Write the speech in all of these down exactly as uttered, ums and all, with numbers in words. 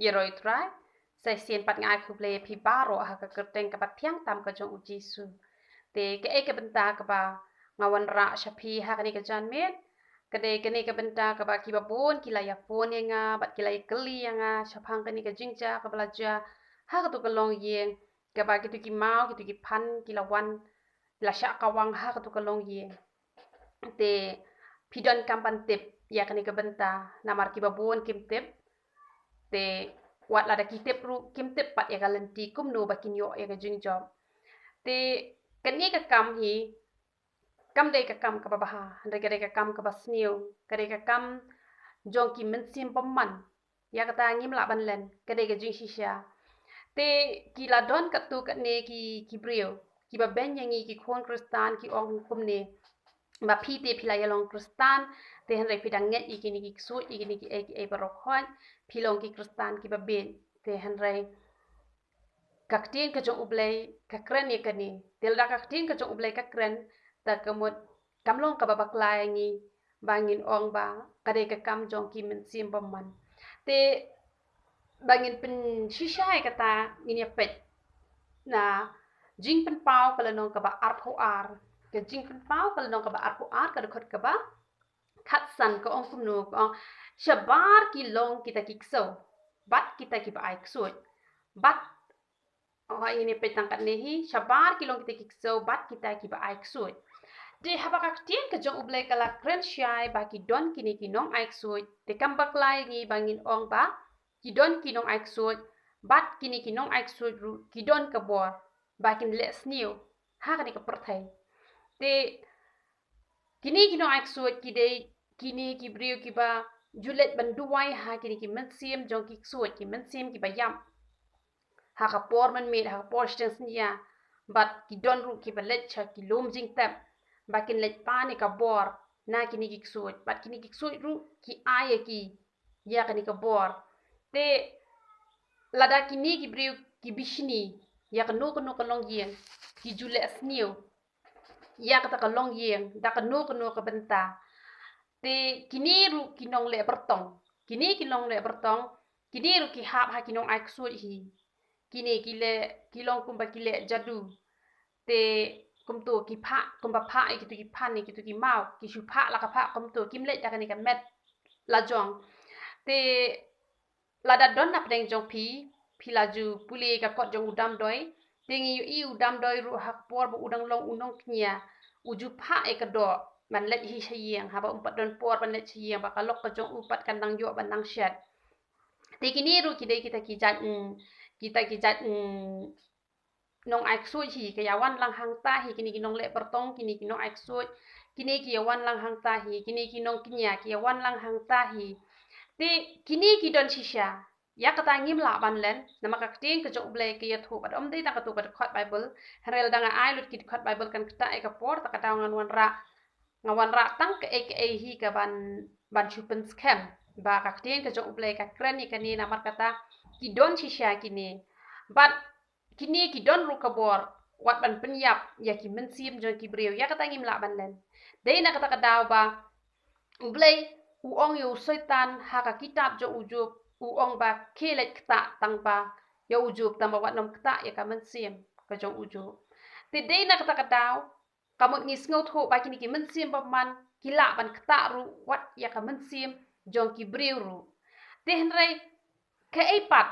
Ïaroh ïa u Trai. Sa shisien pat nga ai khublei ïa phi baroh ha ka kyrteng kaba thiang tam ka jong u Jisu. Te kaei ka bynta kaba nga wanrah sha phi ha kane ka janmiet, ka dei kane ka bynta kaba kiba bun ki la ïa phone ïa nga bad ki la ïa kylli ïa nga shaphang kane ka jingjia kaba la jia ha katu ka longïing, kaba kitu ki maw, kitu ki phan ki la wan, la shah kawang ha katu ka longïing. Te phi donkam ban tip ïa kane ka bynta, namar kiba bun kim tip. Te wat lada ki tip ruh, kim tip pat ïa ka lynti kumno ba kin ïoh ïa ka jingjop. Te kane ka kam hi kam dei ka kam kaba bha, hynrei ka dei ka kam kaba sniew, ka dei ka kam jong ki mynsiem bymman. Ïa kata ngim lah ban len, ka dei ka jingshisha. Te ki la don katto katne ki, ki briew kiba beiñ ïa ngi ki khun Khristan, ki ong kumne, ba phi te phi la ïa long Khristan, te hynrei phi dang ngeit ïa kine ki ksuid, ïa kine kiei kiei baroh khoit, phi long ki Khristan kiba bieit. Te hynrei ka ktien ka jong U Blei ka kren ïa kane. Te lada ka ktien ka jong U Blei ka kren, te ka mut kam long kaba bakla ïa ngi ba ngin ong ba ka dei ka kam jong ki mynsiem bymman. Te ba ngin pynshisha ïa kata, ngin ïa peit na Jingpynpaw ka lynnong kaba arphew ar. Ka Jingpynpaw ka lynnong kaba arphew ar, ka dkhot kaba khatsan, ka ong kumno, ka ong: Shabar ki long kita ki ksew bad kita kiba ai ksuid. Bad, oh, ngin ïa peit tang katne hi: Shabar ki long kita ki ksew bad kita kiba ai ksuid. Te haba ka ktien ka jong U Blei ka la kren shai ba ki don kine ki nong ai ksuid, te kam bakla ïa ngi ba ngin ong ba ki don ki nong ai ksuid, bad kine ki nong ai ksuid ruh ki don ka bor ba kin leh sniew ha kane ka pyrthei. Te kine ki nong ai ksuid ki dei kine ki briew kiba ju leit ban duwai ha kine ki mynsiem jong ki ksuid, ki mynsiem kiba ïap ha ka por mynmiet, ha ka por shiteng synñia. Bad ki don ruh kiba leit sha ki lum jingtep ba kin leit pan ïa ka bor na kine ki ksuid, bad kine ki ksuid ruh ki ai ïa ki ïa kane ka bor. Te lada kine ki briew ki bishni ïa kano kano ka longïing, ki ju leh sniew ïa kata ka longïing da kano kano ka bynta. Te kine ruh ki nongleh byrtong, kine ki nongleh byrtong, kine ruh ki hap ha ki nong ai ksuid hi. Kine ki leh, ki long kumba ki leh jadu. Te kumto ki phah, kumba phah ïa kitu ki phan, ïa kitu ki maw, ki shu phah la ka phah kumto, kim leit da kane ka met la jong. Te lada don na pdeng jong phi, phi la ju pule ka kot jong u Damdoi, te ngi ïohi u Damdoi ruh ha ka por ba u dang long u nongkñia, u ju phah ïa ka doh ban leit hi sha ïing, haba um pat don por ban leit sha ïing, ba ka lok ka jong u pat kan dang ïoh ban dang shet. Te kine ruh ki dei kita ki jait, mm, kita ki jait, mm, nong ai ksuid hi, ki ïa wan lang hangta hi, kine ki nongleh byrtong, kine ki nong ai ksuid, kine ki ïa wan lang hangta hi, kine ki nongkñia ki ïa wan lang hangta hi. Te kine ki don shisha. Ïa kata ngim lah ban len, namar ka ktien ka jong U Blei ka ïathuh, bad ym dei tang katu ka dkhot Baibl, hynrei lada nga ai lut ki dkhot Baibl kan ktah ïa ka por, ta ka daw ngan wanrah, nga wanrah tang kaei kaei hi ka ban, ban shu pynskhem ba ka ktien ka jong U Blei ka kren ïa kane, namar kata ki don shisha kine. Bad kine ki don ruh ka bor wat ban pynïap ïa ki mynsiem jong ki briew, ïa kata ngim lah ban len. Dei na kata ka daw ba U Blei u ong ïa u Soitan ha ka kitab jong u Job, u ong ba khie leit ktah tang ba ïa u Job, tang ba wat nym ktah ïa ka mynsiem ka jong u Job. Te dei na kata ka daw, ka mut ngi sngewthuh ba kine ki mynsiem bymman ki lah ban ktah ruh wat ïa ka mynsiem jong ki briew ruh. Te hynrei kaei pat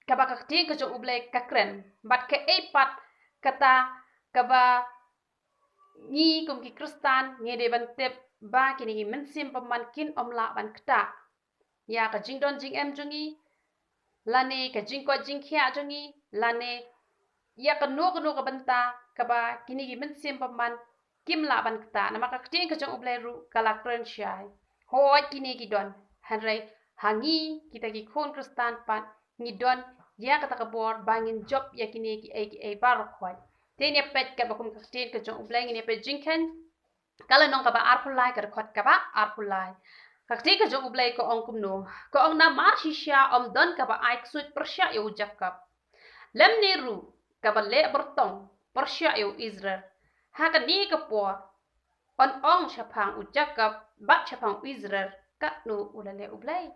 kaba ka ktien ka jong U Blei ka kren, bad kaei pat kata kaba ngi kum ki Khristan ngi dei ban tip ba kine ki mynsiem bymman kin ym lah ban ktah ïa ka jingdon jingem jong ngi, lane ka jingkoit jingkhiah jong ngi, lane ïa kano kano ka bynta kaba kine ki mynsiem bymman kim lah ban ktah, namar ka ktien ka jong U Blei ruh ka la kren shai. Hooid kine ki don, hynrei ha ngi kita ki khun Khristan pat ngi don ïa kata ka bor ba ngin jop ïa kine kiei kiei baroh khoit. Te ngin ïa peit katba kum ka ktien ka jong U Blei, ngin ïa peit Jingkheiñ ka lynnong kaba arphew lai, ka dkhot kaba arphew lai. Ka ktien ka jong U Blei ka ong kumno, ka ong: Namar shisha ym don kaba ai ksuid pyrshah ïa u Jakob, lymne ruh kaba leh byrtong pyrshah ïa u Israel. Ha kane ka por yn ong shaphang u Jakob bad shaphang u Israel, katno u la leh U Blei.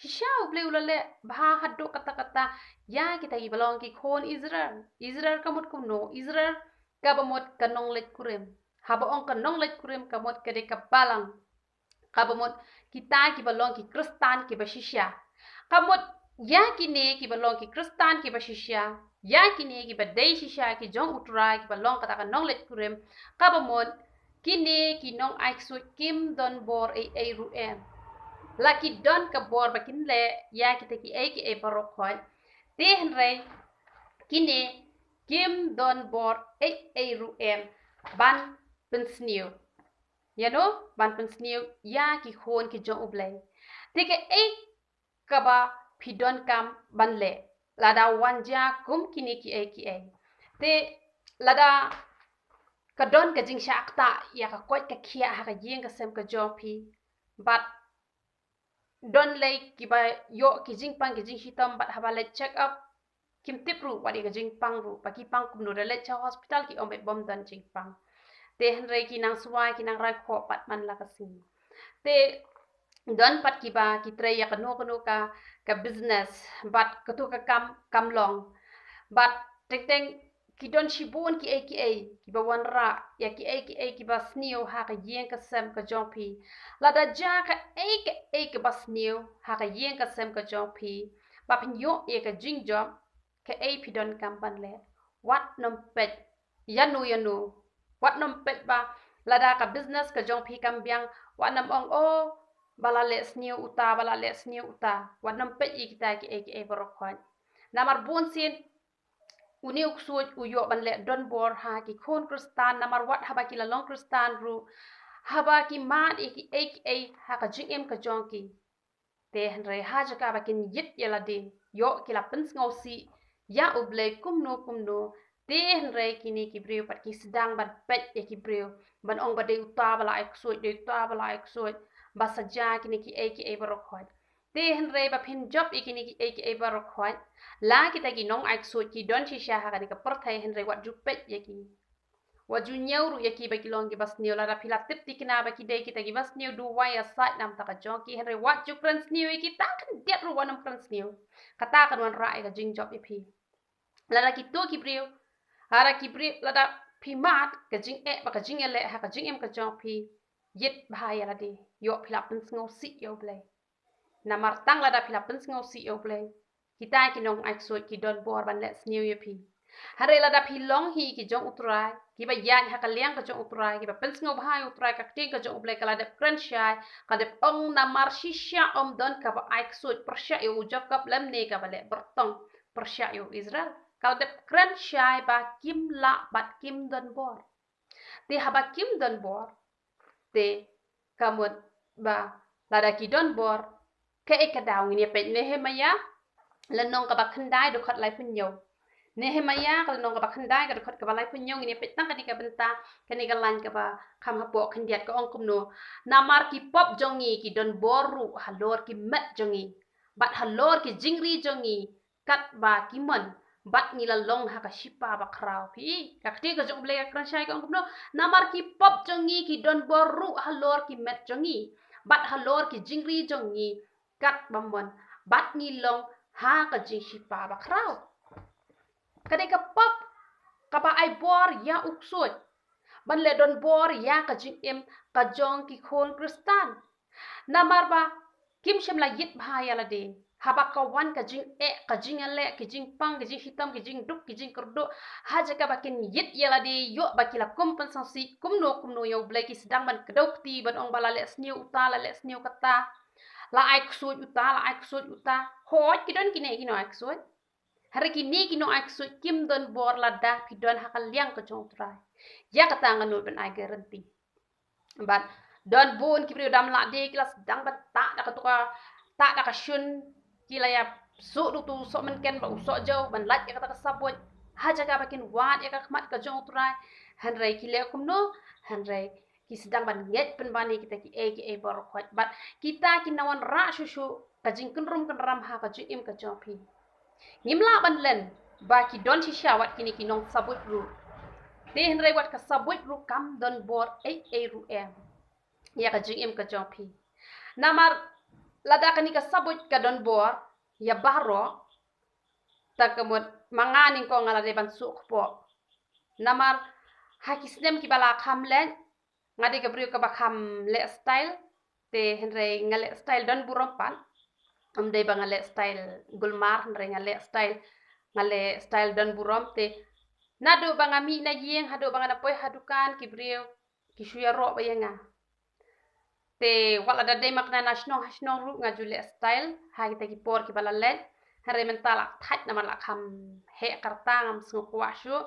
Shisha U Blei u la leh bha haduh katta katta ïa kita kiba long ki khun Israel. Israel ka mut kumno? Israel kaba mut ka nongleit kurim. Haba ong ka nongleit kurim ka mut ka dei ka balang. Kaba mut kita kiba long ki Khristan kiba shisha. Ka mut ïa kine kiba long ki Khristan kiba shisha, ïa kine kiba dei shisha ki jong U Trai kiba long kata ka nongleit kurim, kaba mut kine ki nongai ksuid kim don bor ei ei ruh em. La ki don ka bor ba kin leh ïa kita kiei kiei baroh khoit. Te hynrei kine kim don bor ei ei ruh em ban pynsniew. Ïa no, ban pynsniew ïa ki khun ki jong U Blei. Te kaei kaba phi donkam ban leh lada wan jia kum kine kiei kiei? Te lada ka don ka jingshah ktah ïa ka koit ka khiah ha ka ïing ka sem ka jong phi, bad don lei kiba ïoh ki jingpang ki jingshitom, bad haba leit check up kim tip ruh wat ïa ka jingpang ruh, ba ki pang kumno. Da leit sha hospital ki ong beit bym don jingpang. Te hynrei ki nang swai ki nang rai khoh pat man la ka sngi. Te don pat kiba ki trei ïa kano kano ka, ka business, bad kato ka kam kam long. Bad teng teng ki don shibun kiei kiei kiba wanrah ïa kiei kiei kiba sniew ha ka ïing ka sem ka jong phi. Lada jia kaei kaei kaba sniew ha ka ïing ka sem ka jong phi, ba phin ïoh ïa ka jingjop, kaei phi donkam ban leh? Wat nym peit ïa no ïa no. Wat nym peit ba lada ka business ka jong phi kam biang, wat nym ong, oh, ba la leh sniew uta, ba la leh sniew uta. Wat nym peit ïa kita kiei kiei baroh khoit. Namar bunsien une u ksuid u ïoh ban leh donbor ha ki khun Khristan, namar wat haba ki la long Khristan ruh, haba ki mad ïa kiei kiei ha ka jingim ka jong ki, te hynrei ha jaka ba kin ïit ïa lade, ïoh ki la pynsngewsih ïa U Blei kumno kumno. Te hynrei kine ki briew pat ki sdang ban peit ïa ki briew, ban ong ba dei uta ba la ai ksuid, dei uta ba la ai ksuid, ba sa jia kine kiei kiei baroh khoit. Te hynrei ba phin jop ïa kine kiei kiei baroh khoit, la kita ki nongai ksuid ki don shisha ha kane ka pyrthei, hynrei wat ju peit ïa ki. Wat ju ñiew ruh ïa ki ba ki long kiba sniew. Lada phi la tip thikna ba ki dei kita kiba sniew, duwai ïasaid namar ka jong ki, hynrei wat ju kren sniew ïa ki, tang khyndiat ruh wat nym kren sniew. Kata kan wanrah ïa ka jingjop ïa phi. Lada kito ki briew, lada ki briew, lada phi mad ka jingeh bad ka jingïaleh ha ka jingim ka jong phi, ïit bha ïa lade, ïoh phi la pynsngewsih ïa U Blei. Namar tang lada phi la pynsngewsih ïa U Blei, kita ki nongai ksuid ki donbor ban leh sniew ïa phi. Hynrei lada phi long hi ki jong U Trai, kiba ïaid ha ka liang ka jong U Trai, kiba pynsngewbha ïa U Trai, ka ktien ka jong U Blei ka la dep kren shai, ka dep ong, namar shisha ym don kaba ai ksuid pyrshah ïa u Jakob lymne kaba leh byrtong pyrshah ïa u Israel. Ka la dep kren shai ba kim lah bad kim donbor. Te haba kim donbor, te ka mut ba lada ki donbor, kaei ka daw? Ngin ïa peit Nehemaïah lynnong kaba khyndai dkhot laiphew hynñiew. Nehemaïah ka lynnong kaba khyndai ka dkhot kaba laiphew hynñiew, ngin ïa peit tang kane ka bynta, kane ka lain kaba kham hapoh khyndiat, ka ong kumno: Namar ki pop jong ngi ki donbor ruh halor ki met jong ngi, bad halor ki jingri jong ngi, katba ki mon, bad ngi la long ha ka shipa bakhraw. Phi, ka ktien ka jong U Blei ka kren shai, ka ong kumno: Namar ki pop jong ngi ki donbor ruh halor ki met jong ngi, bad halor ki jingri jong ngi, katba mon, bad ngi long ha ka jingshipa bakhraw. Ka dei ka pop kaba ai bor ïa u ksuid ban leh donbor ïa ka jingim ka jong ki khun Khristan. Namar ba kim shym la ïit bha ïa lade. Haba ka wan ka jingeh, ka jingïaleh, ki jingpang, ki jingshitom, ki jingduk, ki jingkyrduh, ha jaka ba kin ïit ïa lade, ïoh ba ki la kum pynsngewsih kumno kumno ïa U Blei, ki sdang ban kdew kti, ban ong ba la leh sniew uta, la leh sniew kata, la ai ksuid uta, la ai ksuid uta. Hooid, ki don kine ki nongai ksuid. Hynrei kine ki nongai ksuid kim donbor lada phi don ha ka liang ka jong U Trai. Ïa kata ngan nud ban ai guarantee. Bad don bun ki briew dam lah de, ki la sdang ban tah da katu ka, tah da ka shun, ki la ïa suh da utu u soh mynken bad u soh jew ban lait ïa kata ka sabuit ha jaka ba kin wad ïa ka khmat ka jong U Trai. Hynrei ki leh kumno? Hynrei ki sdang ban ngeit pynban ïa kita kiei kiei baroh khoit. Bad kita kin nang wanrah shuh shuh ka jingkynrum kynram ha ka jingim ka jong phi. Ngim lah ban len ba ki don shisha wat kine ki nongsabuit ruh. Te hynrei wat ka sabuit ruh kam donbor ei ei ruh em ïa ka jingim ka jong phi. Namar lada kane ka sabuit ka don bor ïa baroh, te ka mut ma nga nyngkong nga la dei ban suk kpoh. Namar ha ki snem kiba la kham leit, nga dei ka briew kaba kham leh style, te hynrei nga leh style don burom pat. Ym dei ba nga leh style gulmar, hynrei nga leh style, nga leh style don burom. Te naduh ba nga mih na ïing haduh ba nga na poi ha dukan, ki briew ki shu ïaroh bha ïa nga. Te wat lada dei ma kane na shnong ha shnong ruh nga ju leh style ha kita ki por kiba la leit. Hynrei mynta la thait namar la kham heh ka rta, ngam sngew kwah shuh.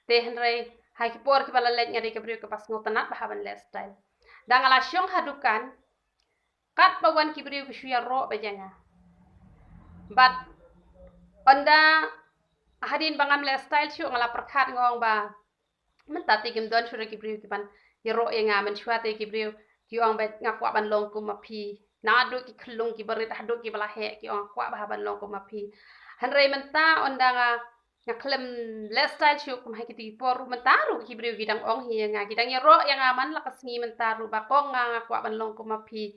Te hynrei ha ki por kiba la leit nga dei ka briew kaba sngewtynnat bha ban leh style. Da nga la shong ha dukan, katba wan ki briew ki shu ïaroh bha ïa nga. Bad ynda hadien ba ngam leh style shuh nga la pyrkhat, nga ong ba mynta te kim don shuh ruh ki briew kiban ïaroh ïa nga. Mynshuwa te ki briew ki ong ba nga kwah ban long kum ma phi. Naduh ki khyllung kiba rit haduh kiba la heh ki ong nga kwah bha ban long kum ma phi. Hynrei mynta ynda nga, nga khlem leh style shuh kum ha kito ki por ruh, mynta ruh ki briew ki dang ong hi ïa nga, ki dang ïaroh ïa nga man la ka sngi mynta ruh ba kong nga, nga kwah ban long kum ma phi.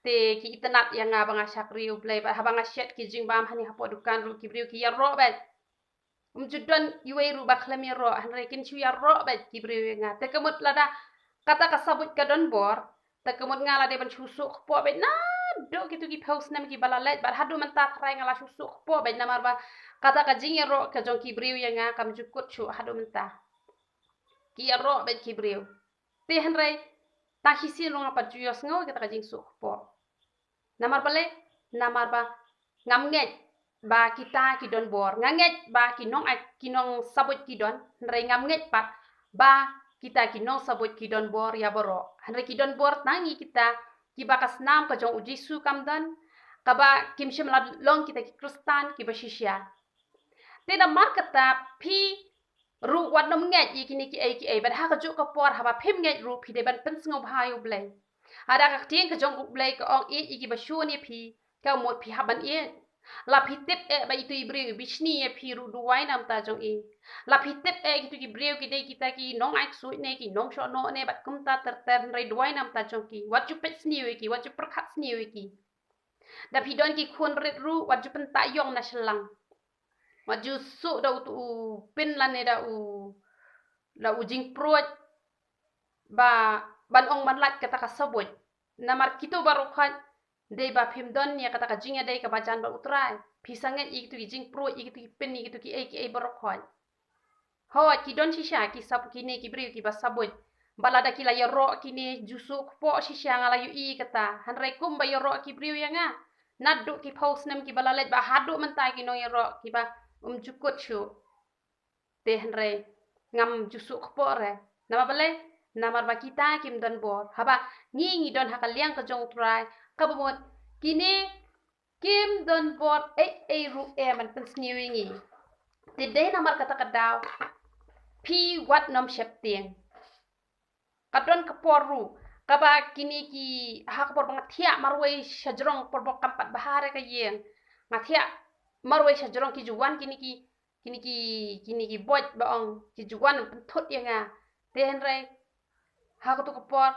Te ki itynnat ïa nga ba nga shakri U Blei, bad haba nga shet ki jingbam hangne hapoh dukan ruh ki briew ki ïaroh bha. Ym ju don iwei ruh ba khlem ïaroh, hynrei kin shu ïaroh bha ki briew ïa nga. Te ka mut lada kata ka sabuit ka don bor, te ka mut nga la dei ban shu suk kpoh bha naduh kito ki phew snem kiba la leit, bad haduh mynta tharai nga la shu suk kpoh bha namar ba kata ka jingïaroh ka jong ki briew ïa nga kam ju kut shuh haduh mynta. Ki ïaroh bha ki briew. Te hynrei tang shisien ruh nga pat ju ïohsngew ïa kata ka jingsuk kpoh. Namar balei? Namar ba ngam ngeit ba kita ki don bor. Nga ngeit ba ki nong ai, ki nongsabuit ki don, hynrei ngam ngeit pat ba kita ki nongsabuit ki don bor ïa baroh. Hynrei ki don bor tang ïa kita kiba ka snam ka jong U Jisu kam don, kaba kim shym la long kita ki Khristan kiba shisha. Te namar kata phi ruh wat nym ngeit ïa kine kiei kiei, bad ha kajuh ka por haba phim ngeit ruh phi dei ban pynsngewbha ïa U Blei. Lada ka ktien ka jong U Blei ka ong ïeit ïa kiba shun ïa phi, ka mut phi hap ban ïeit. La phi tip eh ba itu i briew i bishni ïa phi ruh, duwai na bynta jong i. La phi tip eh kitu ki briew ki dei kita ki nongai ksuid ne ki nongshohnoh ne bad kumta ter ter, hynrei duwai na bynta jong ki. Wat ju peit sniew ïa ki, wat ju pyrkhat sniew ïa ki. Da phi don ki khun rit ruh wat ju pynta ïong na shyllang. Wat ju suh da utu u pin lane da u, da u jingpruid ba ban ong ban lait kata ka sabuit. Namar kitu baroh khoit dei ba phim don ïa kata ka jingïadei kaba jan bad U Trai. Phi sa ngeit ïa kitu ki jingpruid, ïa kitu ki pin, ïa kitu kiei kiei baroh khoit. Hooid, ki don shisha ki sab, kine ki briew kiba sabuit. Ba lada ki la ïaroh kine, ju suk kpoh shisha, nga la ïohi kata. Hynrei kumba ïaroh ki briew ïa nga, naduh ki phew snem kiba la leit bad haduh mynta ki nongïaroh kiba ym ju kut shuh. Te hynrei ngam ju suk kpoh re. Namar balei? Namar ba kita kim don bor. Haba ngi ngi don ha ka liang ka jong U Trai, kaba mut kine kim don bor ei ei ruh em ban pynsniew ïa ngi. Te dei namar kata ka daw phi wat nym sheptieng. Ka don ka por ruh kaba kine ki, ha ka por ba nga thiah marwei shajrong, por ba kam pat bha re ka ïing, nga thiah marwei shajrong, ki ju wan kine ki, kine ki, kine ki boid ba ong, ki ju wan pynthut ïa nga. Te hynrei ha katu ka por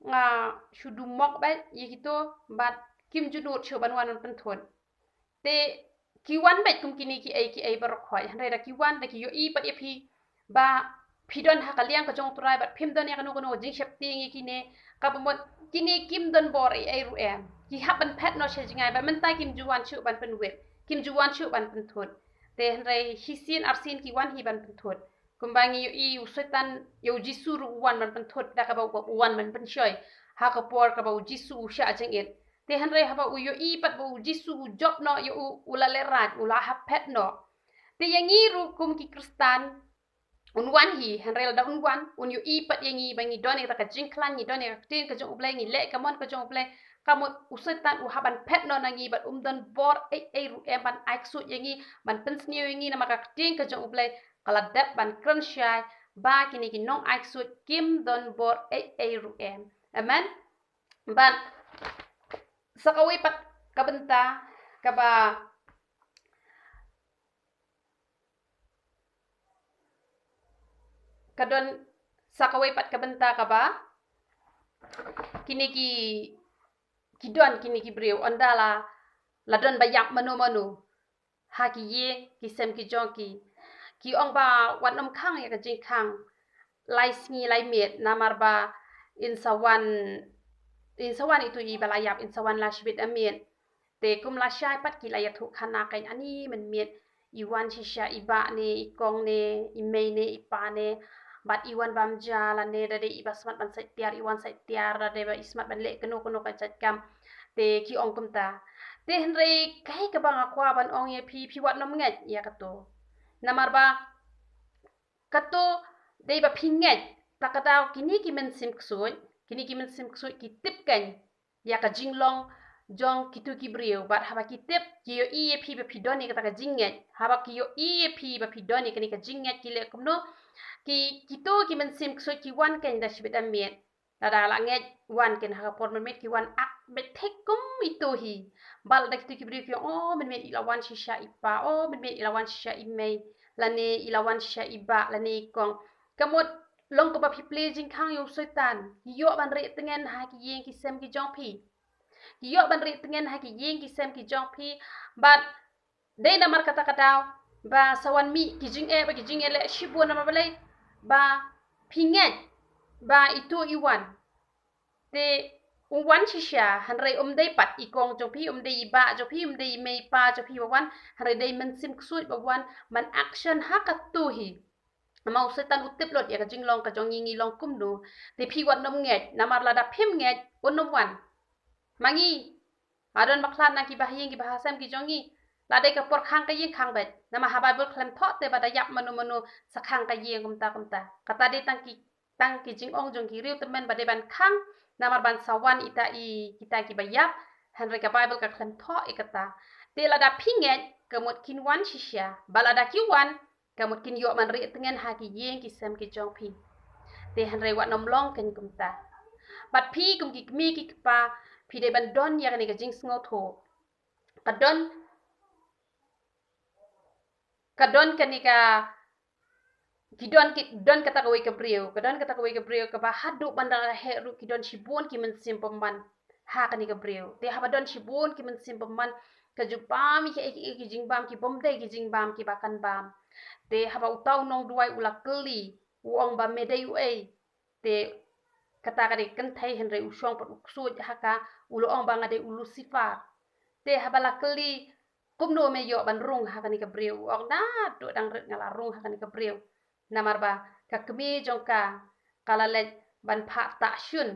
nga shu dumok bha ïa kito, bad kim ju nud shuh ban wan ban pynthut. Te ki wan bha kum kine kiei kiei baroh khoit, hynrei da ki wan da ki ïohi pat ïa phi ba phi don ha ka liang ka jong U Trai bad phim don ïa kano kano jingsheptieng ïa kine, kaba mut kine kim don bor ei ei ruh em. Ki hap ban phet noh sha jngai bad mynta kim ju wan shuh ban pynwit, kim ju wan shuh ban pynthut. Te hynrei shisien arsien ki wan hi ban pynthut. Kumba ngi ïohi, u Soitan, ïa u Jisu ruh u wan ban pynthut da kaba u wan ban pynshoi ha ka por kaba u Jisu u shah jingit. Te hynrei haba u ïohi pat ba u Jisu u jop noh ïa u, u la lehraiñ, u la hap phet noh. Te ïa ngi ruh kum ki Khristan un wan hi, hynrei lada un wan, un ïohi pat ïa ngi ba ngi don ïa kata ka jingkhlaiñ, ngi don ïa ka ktien ka jong U Blei, ngi leh ka mon ka jong U Blei, ka mut u Soitan u hap ban phet noh na ngi bad um don bor ei ei ruh em ban ai ksuid ïa ngi, ban pynsniew ïa ngi, namar ka ktien ka jong U Blei ka la dep ban kren shai ba kine ki nongai ksuid kim don bor ei ei ruh em. Amen. Bad sa kawei pat ka bynta kaba, ka don sa kawei pat ka bynta kaba kine ki, ki don kine ki briew, ynda la, la don ba ïap mano mano ha ki ïing ki sem ki jong ki, ki ong ba wat nym khang ïa ka jingkhang lai sngi lai miet, namar ba in sa wan, in sa wan itu i ba la ïap, in sa wan la shibit a miet. Te kum la shai pat ki la ïathuh khana kein, ani mynmiet i wan shisha i bah ne i kong ne i mei ne i pa ne, bad i wan bam ja lane da dei i ba smat ban sait tiar, i wan sait tiar, da dei ba i smat ban leh kano kano ka jait kam. Te ki ong kumta. Te hynrei kaei kaba nga kwah ban ong ïa phi, phi wat nym ngeit ïa kato. Namar ba kato dei ba phi ngeit, ta ka daw kine ki mynsiem ksuid, kine ki mynsiem ksuid ki tip kein ïa ka jinglong jong kitu ki briew, bad haba ki tip, ki ïohi ïa phi ba phi don ïa kata ka jingngeit, haba ki ïohi ïa phi ba phi don ïa kane ka jingngeit, ki leh kumno, ki, kito ki mynsiem ksuid ki wan kein da shibit a miet. Lada la ngeit wan kein ha ka por mynmiet, ki wan ak beit thik kum ito hi. Bad lada kitu ki briew ki ong, oh mynmiet i la wan shisha i pa, oh mynmiet i la wan shisha i mei, lane i la wan shisha i bah, lane i kong. Ka mut long kaba phi plie jingkhang ïa u Soitan. Ki ïoh ban rieh tngen ha ki ïing ki sem ki jong phi. Ki ïoh ban rieh tngen ha ki ïing ki sem ki jong phi. Bad dei namar kata ka daw ba sa wan mih ki jingeh bad ki jingeh leh shibun, namar balei? Ba phi ngeit ba ito i wan. Te u wan shisha, hynrei um dei pat i kong jong phi, um dei i bah jong phi, um dei i mei i pa jong phi ba wan, hynrei dei mynsiem ksuid ba wan ban action ha kato hi. Namar u Soitan u tip lut ïa ka jinglong ka jong ngi, ngi long kumno. Te phi wat nym ngeit, namar lada phim ngeit, un nym wan. Ma ngi, ha don bakhlad na ki bahaïing ki bahasem ki jong ngi, la dei ka por khang ka ïing khang beit. Namar ha Baibl khlem thoh te ba da ïap mano mano sa khang ka ïing kumta kumta. Kata dei tang ki, tang ki jingong jong ki riewtymmen ba dei ban khang, namar ban sa wan ita i, kita ki ba ïap. Hynrei ka Baibl ka khlem thoh ïa kata. Te lada phi ngeit, ka mut kin wan shisha. Bad lada ki wan, ka mut kin ïoh ban rieh tngen ha ki ïing ki sem ki jong phi. Te hynrei wat nym long kein kumta. Bad phi kum ki kmie ki kpa, phi dei ban don ïa kane ka jingsngewthuh. Ka don, ka don kane ka, ki don ki, don kata kawei ka briew, ka don kata kawei ka briew kaba haduh ban da la heh ruh ki don shibun ki mynsiem bymman ha kane ka briew. Te haba don shibun ki mynsiem bymman, ka ju bam ïa ki, ki, ki jingbam ki bym dei ki jingbam kiba kan bam. Te haba uta u nongduwai u la kylli, u ong ba me dei uei. Te kata ka dei kynthei, hynrei u shong pat u ksuid ha ka, u la ong ba nga dei u Lucifer. Te haba la kylli, kumno me ïoh ban rung ha kane ka briew? U ong naduh dang rit nga la rung ha kane ka briew. Namar ba ka kmie jong ka, ka la leit ban phah tahshun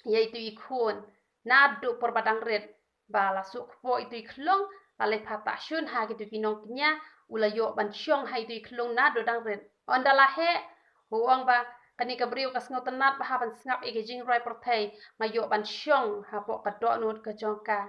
ïa itu i khun naduh por ba dang rit. Ba la suk kpoh itu i khlung, la leit phah tahshun ha kitu ki nongkñia, u la ïoh ban shong ha itu i khlung naduh dang rit. Ynda la heh, u ong ba kane ka briew ka sngewtynnat bha ban sngap ïa ki jingrwai pyrthei, nga ïoh ban shong hapoh ka dohnud ka jong ka.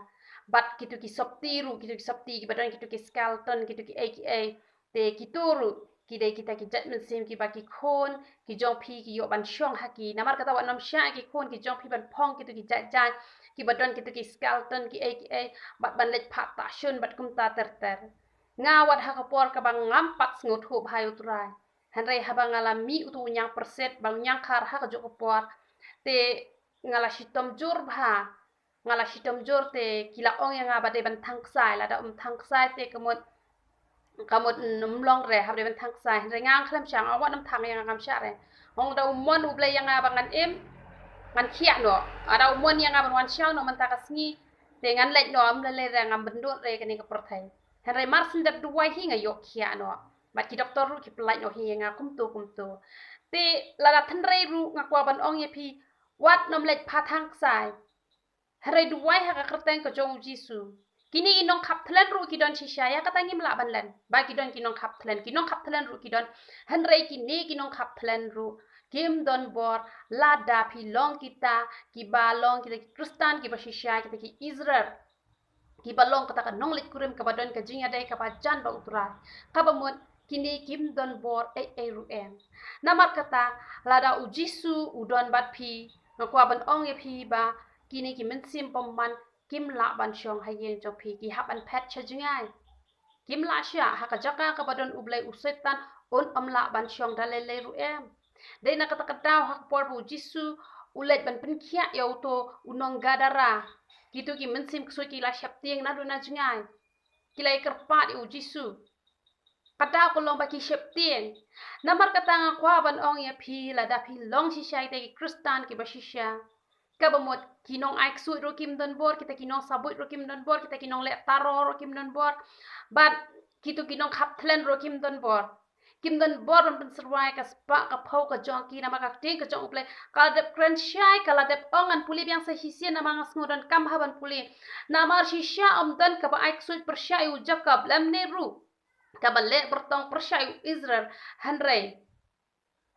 Bad kitu ki sopti ruh, kitu ki sopti kiba don kitu ki skeleton, kitu ki ei ki ei. Te kitu ruh ki dei kita ki jait mynsiem kiba ki khun ki jong phi ki ïoh ban shong ha ki. Namar kata wat nym shah ki khun ki jong phi ban phong kitu ki jait jait kiba don kitu ki skeleton ki ei ki ei, bad ban leit phah tahshun bad kumta ter ter. Nga wat ha ka por kaba ngam pat sngewthuh bha ïa u Trai. Hynrei haba nga la mih utu u ñiang pyrsit, ba u ñiang khar ha kajuh ka por, te nga la shitom jur bha. Nga la shitom jur te ki la ong ïa nga ba dei ban thang ksai, lada um thang ksai te ka mut, ka mut ym long re, haba dei ban thang ksai. Hynrei nga khlem shah, nga wat nym thang, ïa nga ngam shah re. Hynrei lada u mon U Blei ïa nga ba ngan im, ngan khiah noh. Lada u mon ïa nga ban wan shaw noh mynta ka sngi, te ngan leit noh, ym lei lei re, ngam bynnud re kane ka pyrthei. Hynrei mar shen dep duwai hi nga ïoh khiah noh. Bad ki doktor ruh ki pyllait noh hi ïa nga kumto kumto. Te lada hynrei ruh nga kwah ban ong ïa phi, wat nym leit phah thang ksai. Hynrei duwai ha ka kyrteng ka jong U Jisu. Kine ki nongkhap thlen ruh ki don shisha, ïa kata ngim lah ban len ba ki don ki nongkhap thlen, ki nongkhap thlen ruh ki don. Hynrei kine ki nongkhap thlen ruh kim don bor lada phi long kita kiba long kita ki Khristan kiba shisha, kita ki Israel, kiba long kata ka nongleit kurim kaba don ka jingïadei kaba jan bad U Trai. Kaba mut kine kim don bor ei ei ruh em. Namar kata, lada U Jisu u don bad phi, nga kwah ban ong ïa phi ba kine ki mynsiem bymman kim lah ban shong ha ïing jong phi, ki hap ban phet sha jngai. Kim lah shah, ha ka jaka kaba don U Blei, u Soitan un ym lah ban shong da lei lei ruh em. Dei na kata ka daw ha ka por ba U Jisu u leit ban pynkhiah ïa uto u nong Gadara, Kito ki mynsiem ksuid ki la sheptieng naduh na jngai. Ki la ïakyrpad ïa u Jisu. Kata ka long ba ki sheptieng. Namar kata nga kwah ban ong ïa phi, lada phi long shisha kita ki Khristan kiba shisha, kaba mut ki nong ai ksuid ruh kim don bor, kita ki nong sabuit ruh kim don bor, kita ki nong leh taro ruh kim don bor, bad kito ki nong khapthlen ruh kim don bor. Kim don bor ban pynsyrwa ïa ka spah ka phew ka jong ki, namar ka ktien ka jong U Blei ka la dep kren shai, ka la dep ong, ngan pule biang sa shisien namar nga sngewnguh kam ha ban pule. Namar shisha ym don kaba ai ksuid pyrshah ïa u Jakob, lymne ruh kaba leh byrtong pyrshah ïa u Israel. Hynrei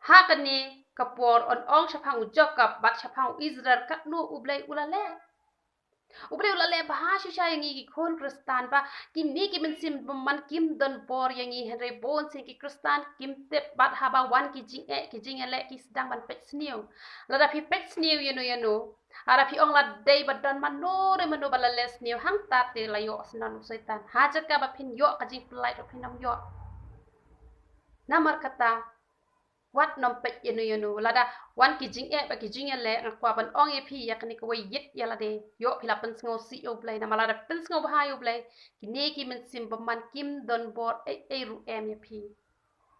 ha kane ka por yn ong shaphang u Jakob bad shaphang u Israel katno U Blei u la leh. U Blei u la leh bha shisha ïa ngi ki khun Khristan, ba kine ki mynsiem bymman kim don bor ïa ngi, hynrei bun sien ki Khristan kim tip, bad haba wan ki jingeh ki jingïaleh ki sdang ban peit sniew. Lada phi peit sniew ïano ïano, lada phi ong la dei ba don mano re mano ba la leh sniew, hangta te la ïoh sniew u Soitan. Ha jaka ba phin ïoh ka jingpyllait ruh phin ym ïoh. Namar kata, wat nym peit ïano ïano. Lada wan ki jingeh bad ki jingïaleh, nga kwah ban ong ïa phi ïa kane kawei, ïit ïa lade. Ïoh phi la pynsngewsih ïa U Blei, namar lada pynsngew bha ïa U Blei, kine ki mynsiem bymman kim don bor ei ei ruh em ïa phi.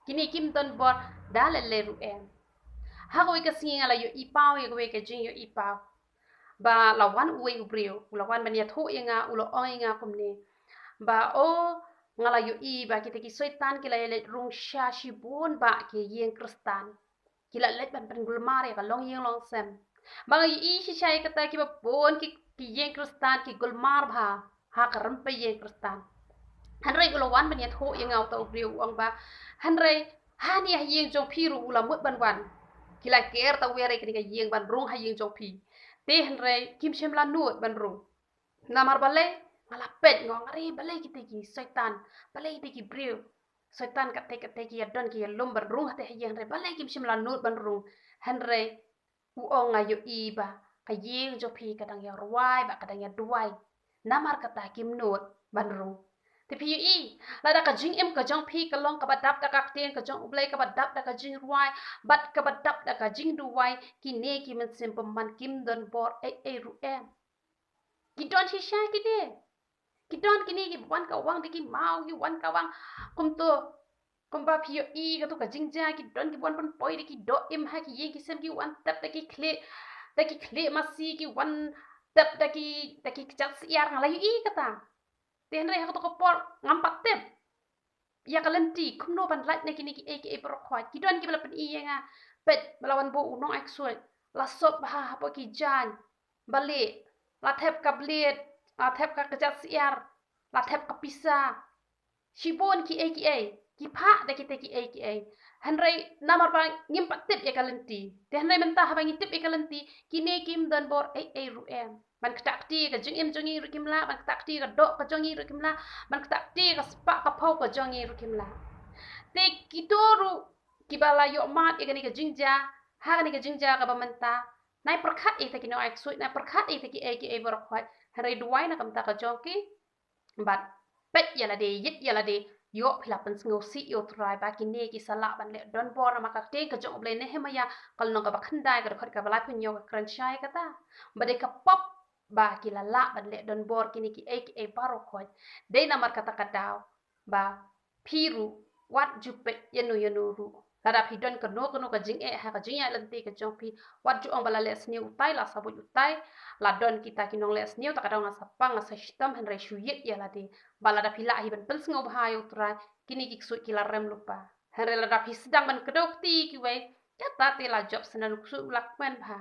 Kine kim don bor da lei lei ruh em. Ha kawei ka sngi nga la ïohi paw ïa kawei ka jingïohi paw. Ba la wan uwei u briew, u la wan ban ïathuh ïa nga, u la ong ïa nga kumne. Ba, o, nga la ïohi ba kita ki Soitan ki la ïaleit rung sha shibun bah ki ïing Khristan. Ki la leit ban pynkulmar ïa ka longïing longsem. Ba nga ïohi shisha ïa kata, kiba bun ki, ki ïing Khristan ki kulmar bha ha ka rympei ïing Khristan. Hynrei u la wan ban ïathuh ïa nga uta u briew, u ong ba, hynrei hangne ha ïing jong phi ruh u la mut ban wan. Ki la ker tawiar ïa kane ka ïing ban rung ha ïing jong phi. Te hynrei kim shym la nud ban rung. Namar balei? Nga la peit, nga ong, are, balei kita ki Soitan, balei kita ki briew Soitan katai katai ki ïadon ki ïalum ban rung hatei ha ïing, hynrei balei kim shym la nud ban rung? Hynrei u ong, nga ïohi ba ka ïing jong phi ka dang ïa rwai bad ka dang ïa duwai. Namar kata kim nud ban rung. Te phi ïohi, lada ka jingim ka jong phi ka long kaba dap da ka ktien ka jong U Blei, kaba dap da ka jingrwai bad kaba dap da ka jingduwai, kine ki mynsiem bymman kim don bor ei ei ruh em. Ki don shisha kine. Ki don kine ki wan ka wang da ki maw, ki wan ka wang. Kumto, kumba phi ïohi kato ka jingjia, ki don ki wan pynpoi da ki doh im ha ki ïing ki sem, ki wan tep da ki khlieh, da ki khlieh masi, ki wan tep da ki, da ki kjat syiar, nga la ïohi kata. Te hynrei ha kato ka por ngam pat tip ïa ka lynti kumno ban lait na kine kiei kiei baroh khoit. Ki don kiba la pyni ïa nga, peit ba la wan buh u nong ai ksuid, la sop bha hapoh ki jaiñ, balei, la thep ka blade, la thep ka kjat syiar, la thep ka pisa. Shibun kiei kiei, ki phah da kita kiei kiei. Hynrei namar ba ngim pat tip ïa ka lynti. Te hynrei mynta haba ngi tip ïa ka lynti, kine kim don bor ei ei ruh em. Ban ktah kti ka jingim jong ngi ruh kim lah, ban ktah kti ka doh ka jong ngi ruh kim lah, ban ktah kti ka spah ka phew ka jong ngi ruh kim lah. Te kito ruh kiba la ïoh mad ïa kane ka jingjia, ha kane ka jingjia kaba mynta, nai pyrkhat ïa kita ki nong ai ksuid, nai pyrkhat ïa kita kiei kiei baroh khoit. Hynrei duwai na ka bynta ka jong ki. Bad peit ïa lade, ïit ïa lade, ïoh phi la pynsngewsih ïa U Trai ba kine ki sa lah ban leh donbor, namar ka ktien ka jong U Blei, Nehemiah ka lynnong kaba khyndai, ka dkhot kaba laiphew hynñiew ka kren shai kata. Ba dei ka pop ba ki la lah ban leh donbor kine kiei kiei baroh khoit. Dei namar kata ka daw ba phi ruh wat ju peit ïano ïano ruh. Lada phi don kano kano ka jingeh ha ka jingïaid lynti ka jong phi, wat ju ong ba la leh sniew utai, la sabuit utai, la don kita ki nong leh sniew, ta ka daw nga sa pang, nga sa shitom, hynrei shu ïit ïa lade. Ba lada phi lah hi ban pynsngewbha ïa U Trai, kine ki ksuid ki la rem lypa. Hynrei lada phi sdang ban kdew kti kiwei, kata te la jop, sdang u ksuid u la kmen bha.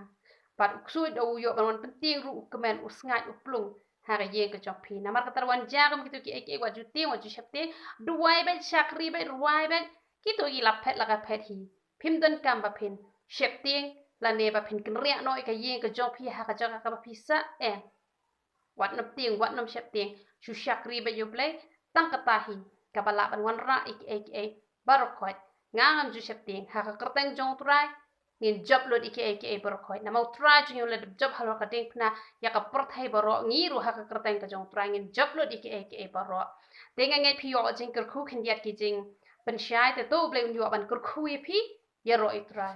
Bad u ksuid da u ïoh ban wan pyntieng ruh u kmen, u sngaid, u plung ha ka ïing ka jong phi. Namar kata ruh wan jia kum kito kiei kiei, wat ju tieng, wat ju sheptieng, duwai beit, shakri beit, rwai beit, kito ki la phet la ka phet hi. Phim donkam ba phin sheptieng lane ba phin kynriah noh ïa ka ïing ka jong phi ha ka jaka kaba phi sah, em. Wat nym tieng, wat nym sheptieng, shu shakri beit ïa U Blei, tang kata hi kaba lah ban wanrah ïa kiei kiei baroh khoit. Nga ngam ju sheptieng, ha ka kyrteng jong U Trai ngin jop lut ïa kiei kiei baroh khoit. Namar U Trai jong ngi u la dep jop halor ka diengphna ïa ka pyrthei baroh, ngi ruh ha ka kyrteng ka jong U Trai ngin jop lut ïa kiei kiei baroh. Te nga ngeit phi ïoh jingkyrkhu khyndiat ki jingpynshai, te to U Blei un ïoh ban kyrkhu ïa phi ïaroh ïa U Trai.